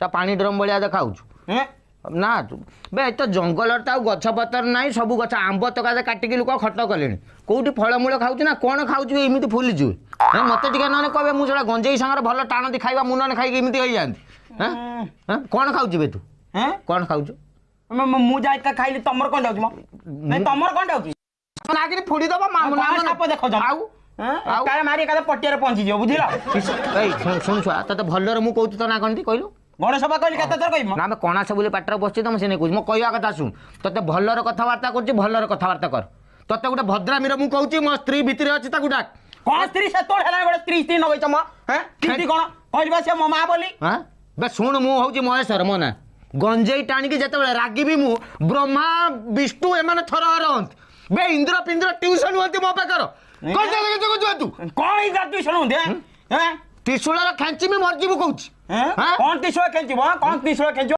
ସେ ପାଣି ଡ୍ରମ୍ ଭଳିଆ ଦେଖାଉଛୁ। ନା ବେ, ଏ ତ ଜଙ୍ଗଲରେ ତ ଆଉ ଗଛ ପତ୍ର ନାହିଁ। ସବୁ ଗଛ ଆମ୍ବ ତକା କାଟିକି ଲୋକ ଖଟ କଲେଣି। କୋଉଠି ଫଳମୂଳ ଖାଉଛୁ ନା କ'ଣ ଖାଉଛୁ ଏମିତି ଫୁଲିଛୁ? ମତେ ଟିକେ ନହେଲେ କହିବେ, ମୁଁ ସେଟା ଗଞ୍ଜେଇ ସାଙ୍ଗରେ ଭଲ ଟାଣନ୍ତି ଖାଇବା, ମୁଁ ନହେଲେ ଖାଇକି ଏମିତି ହେଇଯାଆନ୍ତି। କ'ଣ ଖାଉଛୁ ବେ ତୁ? କ'ଣ ଖାଉଛୁ? ମୁଁ ଯାଇ ଖାଇଲି, ତମର କ'ଣ ଯାଉଛି? ନାଇଁ, ତମର କ'ଣ ଯାଉଛି? ନାଗିନି ଫୁଡି ଦବ। ସାପ ଦେଖ ଆଉ ଆଉ ମାରି ଏକାଥରେ ପଟିଆରେ ପହଞ୍ଚିଯିବ, ବୁଝିଲ? ଏଇ ଶୁଣ ଛୁଆ, ତତେ ଭଲରେ ମୁଁ କହୁଛି, ତୋ ନା କ'ଣ କହିଲୁ? ଗଣେଶ ବା କହିଲି, କେତେ ଥର କହିବି? ନା, ଆମେ କଣାସ ବୋଲି ପାଟିରେ ବସିଛି ତ, ମୁଁ ସେ ନେଇ କହୁଛି। ମୋ କହିବା କଥା ଶୁଣ, ତତେ ଭଲରେ କଥାବାର୍ତ୍ତା କରୁଛି, ଭଲରେ କଥାବାର୍ତ୍ତା କର। ତତେ ଗୋଟେ ଭଦ୍ରାମୀର ମୁଁ କହୁଛି, ମୋ ସ୍ତ୍ରୀ ଭିତରେ ଅଛି, ତାକୁ ଡାକ। କ'ଣ ସ୍ତ୍ରୀ? ସେତେବେଳେ ହେଲାଣି ଗୋଟେ ସ୍ତ୍ରୀ ସ୍ତ୍ରୀ ନଗେଇଛ ମ। କେମିତି କ'ଣ କହିବା ସେ ମୋ ମା ବୋଲି? ବେ ଶୁଣ, ମୁଁ ହଉଛି ମହେଶ୍ୱର ମୋ ନା। ଗଞ୍ଜେଇ ଟାଣିକି ଯେତେବେଳେ ରାଗିବି ମୁଁ, ବ୍ରହ୍ମା ବିଷ୍ଣୁ ଏମାନେ ଥର ରହନ୍ତି ବେ, ଇନ୍ଦ୍ର ପିନ୍ଦ୍ର ଟ୍ୟୁସନ ହୁଅନ୍ତି ମୋ ପାଖର। କଣ ଟ୍ୟୁସନ ହୁଅନ୍ତି? ତ୍ରିଶୂଳର ଖେଞ୍ଚିବି, ମରିଯିବୁ କହୁଛି। କଣ ତ୍ରିଶୂଳ ଖେଞ୍ଚିବ? କଣ ତ୍ରିଶୂଳ ଖେଞ୍ଚିବ?